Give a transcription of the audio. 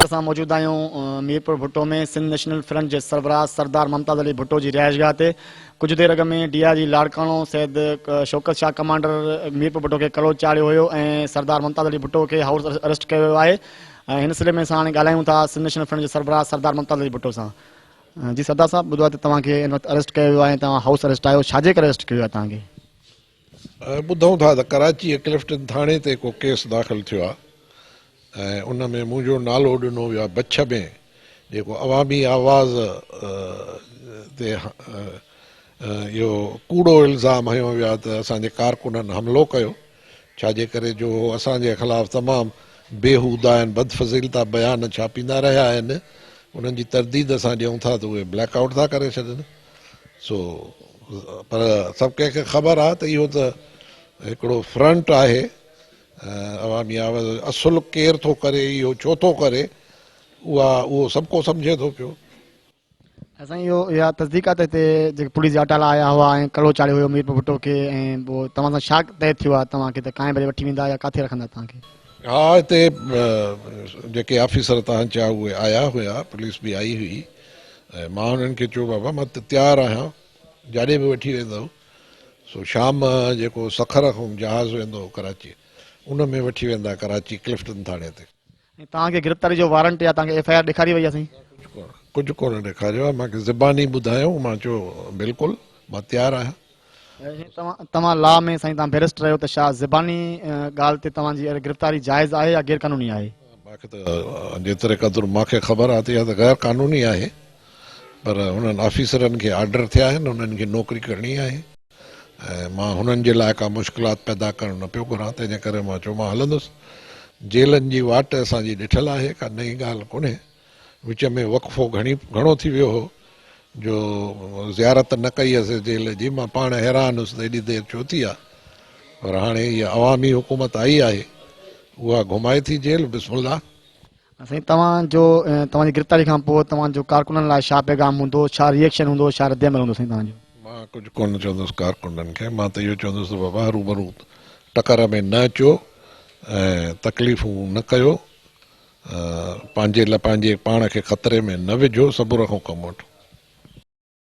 اسان موجود آهيون ميرپور ڀٽو ۾ سنڌ نيشنل فرنٽ جي سربراهه سردار ممتاز علي ڀٽو جي رهائشگاهه تي ڪجهه دير اڳ ۾ D I G Larkana Syed Shaukat Shah commander Mirpur Bhutto کي ڪڙو چاڙهيو هيو ۽ سردار ممتاز علي ڀٽو کي هائوس اريسٽ ڪيو ويو آهي ۽ هن سلسلي ۾ اسان هاڻي ڳالهايون ٿا سنڌ نيشنل فرنٽ جي سربراهه سردار ممتاز علي ڀٽو سان جي سردار صاحب ٻڌو آهي ته توهان کي هن وقت اريسٽ ڪيو ويو آهي ۽ توهان هائوس اريسٽ آهيو ڇا جي ڪري اريسٽ ڪيو ويو آهي توهان کي؟ ٻڌون ٿا ته ڪراچيء ڪلفٽن ٿاڻي تي ڪو ڪيس داخل ٿيو آهي ۽ ان ۾ منهنجو نالو ڏنو ويو آهي بڇ ۾ جيڪو عوامي آواز تي اهو ڪوڙو الزام هنيو ويو آهي ته اسان جي ڪارڪنن حملو ڪيو ڇا جي ڪري جو هو اسان جي خلاف تمام بيهودا ۽ بدفضيلتا بيان ڇاپيندا رهيا آهن انهن جي ترديد اسان ڏيون ٿا ته اهي بليڪ آئوٽ ٿا ڪري ڇڏن. سو پر سڀ ڪنهن کي خبر آهي ته اهو ته هڪڙو فرنٽ آهي عوامي آواز اصل ڪير ٿو ڪري اهو ڇو ٿو ڪري اها اهو سڀ ڪو سمجهي ٿو پيو. سائين اهو اها تصديق آهي ته هتي جيڪي پوليس جا اٽالا آيا هئا ۽ ڪڙو چاڙهيو هيو ميرپور ڀٽو کي ۽ پوء توهان سان ڇا طئي ٿيو آهي توهان کي ته ڪانء ڀري وٺي ويندا يا ڪاٿي رکندا توهان کي؟ ها هتي جيڪي آفيسر توهان چيا اهي آيا هيا پوليس به آئي هئي ۽ مان انهن کي چيو بابا مان ته تيار آهيان جاڏي به وٺي ويندؤ سو شام جيڪو سکر کان جهاز ويندو ڪراچي ان ۾ وٺي ويندا ڪراچي ڪلفٽن ٿاڻي تي. ۽ توهان کي گرفتاري جو وارنٽ يا توهان کي ايف I R ڏيکاري وئي آهي سائين؟ ڪجهه ڪونه ڏيکاريو آهي مان کي زباني ٻڌايائون مان چيو بلڪل مان تيار آهيان. توهان لا ۾ سائين توهان بيرسٽر آهيو ته ڇا زباني ڳالهه تي توهان جي گرفتاري جائز آهي يا غير قانوني آهي؟ مان کي ته جيتري قدر مان کي خبر آهي ته اها ته غير قانوني آهي پر هنن آفيسرن کي آرڊر ٿيا آهن هنن کي نوڪري ڪرڻي آهي ۽ مان هنن جي لاء ڪا مشڪلات پيدا ڪرڻ نه پيو گهران تنهنجي ڪري مان چيو مان هلندس جيلن جي واٽ اسان جي ڏٺل آهي ڪا نئين ڳالهه ڪونهي. وچ ۾ وقفو گهڻي گهڻو ٿي ويو هو جو زيارت نه ڪئي هيس جيل جي، مان پاڻ حيران هيس ته ايڏي دير ڇو ٿي آ، پر هاڻي هيء عوامي حڪومت آئي آهي، اها گهمائي ٿي جيل، بسم الله. سائين توهان جو توهان جي گرفتاري کان پوء توهان جو ڪارڪنن لاء ڇا پيغام هوندو، ڇا ري ايڪشن هوندو، ڇا رد عمل هوندو سائين توهان جو؟ مان ڪجهه ڪونه چوندس ڪارڪنن کي، مان ته اهو چوندس ته بابا هروڀرو ٽڪر ۾ نه اچو ۽ تڪليفون نه ڪيو، پنهنجي لاء پنهنجي پاڻ کي خطري ۾ نه وجهو، صبر کان ڪم وٺو.